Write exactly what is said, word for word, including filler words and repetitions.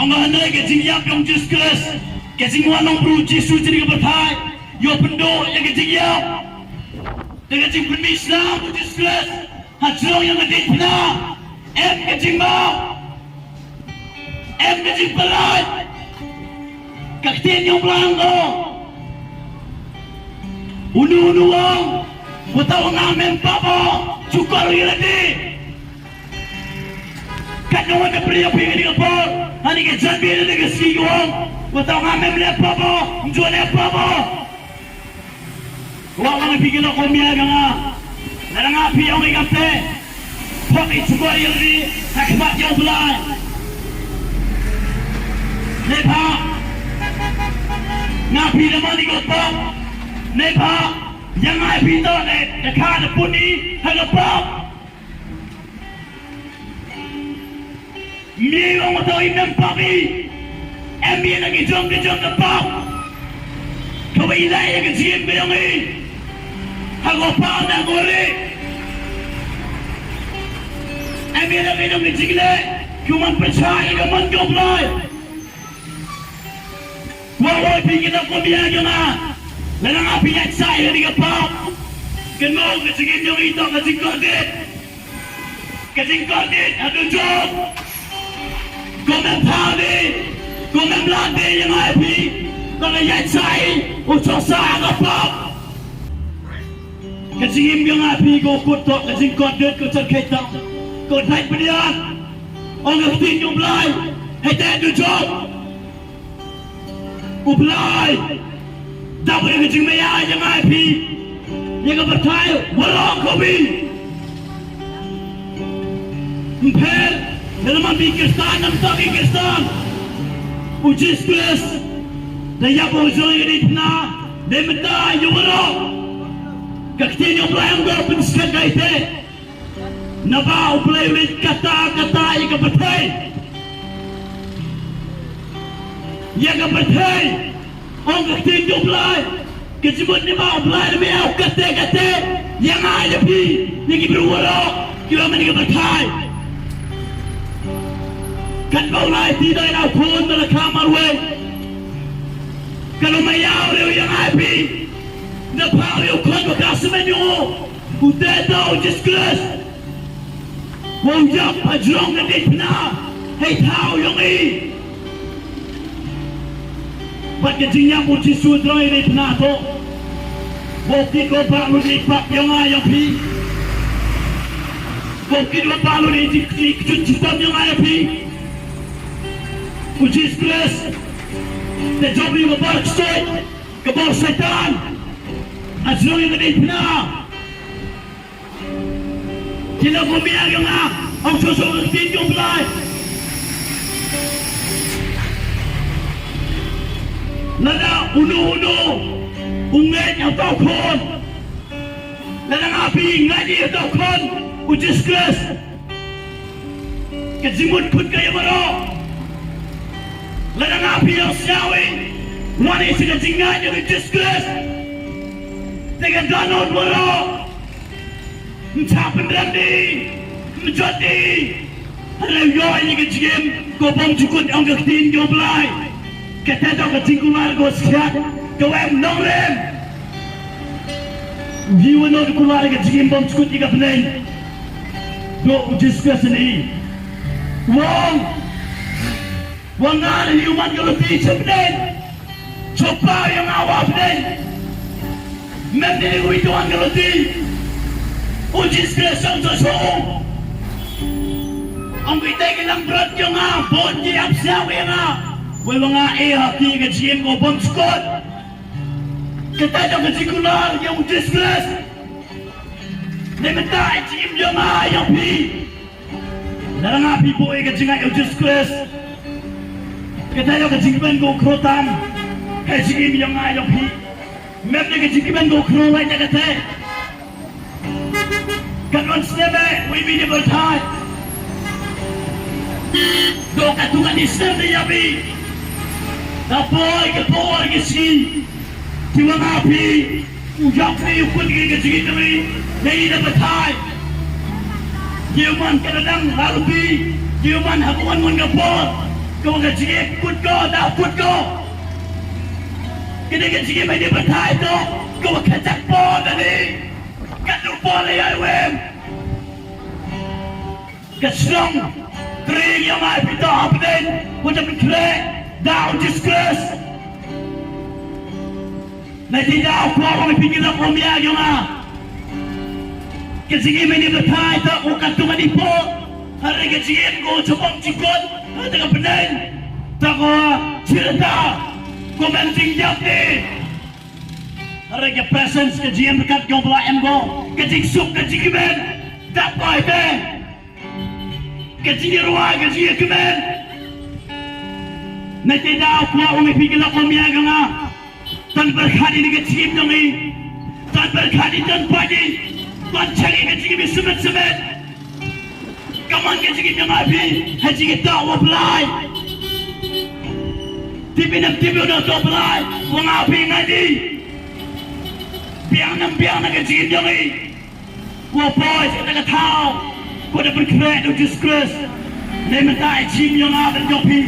Nga hynrei ka jingïap jong u Jisu Khrist, ka jingwan long briew u Jisu jong ka pyrthai, ïoh pynduh ïa ka jingïap. Da ka jingpynmih sla u Jisu Khrist ha jrong ïa ka diengphna, em ka jingmap, em ka jingpynlait. Ka ktien jong u Blei ka ong, uno uno u ong, uta uba ngam pap, u ju kor ïa lade. Katno ngan ïa pyrshah ïa phi kane ka por, ha kane ka janmiet, ha kane ka sngi, u ong, uta uba ngam leh pap, um ju leh pap. Wat la phi ki lok kumne ïa nga. Lada nga phi ong ïa kata, pop i ju kor ïa lade ha khmat jong u Blei. Neibhah nga phi da mane ko pop. Neibhah ïa nga phi to ne da ka da puni ha ka pop. Ym ong uta uba ngam pap, em ïa na ki jong ki jong ka pop. Kaba i leh ïa ka jingim ka jong i ha ka pop na ka ri. Em ïa na ki jong ki jingleh ki man pyrshah ïa ka mon ka Blei. Wa wa phi ki na kumne ïa nga. Lada nga phi ïa sa ïa ni ka pop. Kano ka jingim jong i to ka jingkordit. Ka jingkordit haduh jong. Ko mem pha de, ko mem la de ïa nga phi. Ko la ïa chai u chosa ka pop. Ka jingim ïa nga phi ko kut to ka jingkordit ko chan kai tang. Ko dai pdiat. Ong ka ktien jong u Blei. Hei te haduh jong. U Blei da bun ka jingmaya ïa nga phi. Ïa ka pyrthai waroh kawi. Ym pher lada man phi Khristan, ym to phi Khristan. U Jisu Khrist da ïap ha jrong ïa ka diengphna. Dei mynta ïa waroh. Ka ktien jong u Blei ong ka pynskhem kai te. Naba u Blei u leit kata kata ïa ka pyrthei. Ïa ka pyrthei. Ong ka ktien jong u Blei. Ka jingmut naba u Blei da maya kata kata ïa nga ïa phi ïa ki briew waroh kiba man ïa ka pyrthei. Katba u la ïaid da u khun ba la kha marwei. Ka long maya u riew ïa nga ïa phi. Da pha u riew khun ba ka smen ïa u. Uta uta u Jisu Khrist. Wa u ïap ha jrong ka diengphna hei thaw jong i. Bad ka jingïap u Jisu ha jrong ka diengphna to. Wa u kit wa bah lut i pap jong nga jong phi. Wa u kit wa bah lut i jingkjut jingshitom jong nga jong phi. U Jisu Khrist. Te jop ïa ka bor ksuid, ka bor Soitan. Ha jrong ka diengphna. Ki la kumne ïa nga, ong shuh shuh ka ktien jong u Blei. Lada uno uno u ngeit ïa uta u khun. Lada nga phi ngeit ïa uta u khun u Jisu Khrist. Ka jingmut kut ka ïa baroh. Lada nga phi ïa sngewbha wan ïa ka jingngeit ïa u Jisu Khrist. Te ka dohnud baroh. Ym shah pynrem de, ym jot de. Hynrei ïoh ïa ka jingim ka bym jukut ong ka ktien jong u Blei. Kata ka jingkular ka skhiat ka wem nongrem. Ïa u nongkular ka jingim bym jukut ïa ka bneng. Dok u Jisu Khrist ni. Wang. Wa nga ni u man ka luti sha pdeng. Sha pdeng ïa nga wa pdeng. Mem ni u wan ka luti. U Jisu Khrist sha sha. Ong ki te ki langbrot ïa nga bun ki ap sha ïa nga. Wei wa nga eh ha ki ka jingim ko bym skot. Kata ka jingkular ïa u Jisu Khrist. Ni mynta ka jingim ïa nga ïa phi. Lada nga phi buh ïa ka jingngeit ïa u Jisu Khrist. Kata ïa ka jingkmen ka u khraw tam. Ka jingim ïa nga ïa phi. Mem ne ka jingkmen ka u khraw lait ïa kata. Kan wan snem eh, wi mi ne berthai. Dok atu kan isnem ne ïa phi. Da poi ka por ki sngi. Ki wa nga phi. U ïap ni u kut ki ka jingim ni. Dei da batai. Ki u man ka dadang lalu pi. Ki u man ha ka wan wan ka por. Ko ka jingim kut ko da kut ko. Kini ka jingim ini batai to. Ko ka jak po da ni. Ka tu po le ai wem. Ka shnong tri yang ai pito hapden. Ko da kre da disgrace. Na ti da ko ko mi pingin la ko mi a yong a. Ka jingim ini batai ta ko ka tu mani po. Hari ka jingim ko chapang chikon. Hari ka penai ta ko chirta. Ko men jing jap ni. Hari ka presence ka jingim kat ko bla em ko. Ka jingsuk ka jingim. Dap ko ai te. Ka jingïarwai ka jingïakmen. Na te daw kwah u ngi phi ki lok u mia ka nga. Tan byrkhat ïa ka jingim jong i. Tan byrkhat ïa tan padi. Tan chang ïa ka jingim i semet semet. Ka man ka jingim jong nga phi ha jingim ta u Blai. Tipi nam tipi u dong to Blai. Wa nga phi nga di. Biang nam biang na ka jingim jong i. Wa poi sa ka thaw. Ko da pyrkhreh da u Jisu Khrist. Nei mynta i jingim yong nga bad yong phi.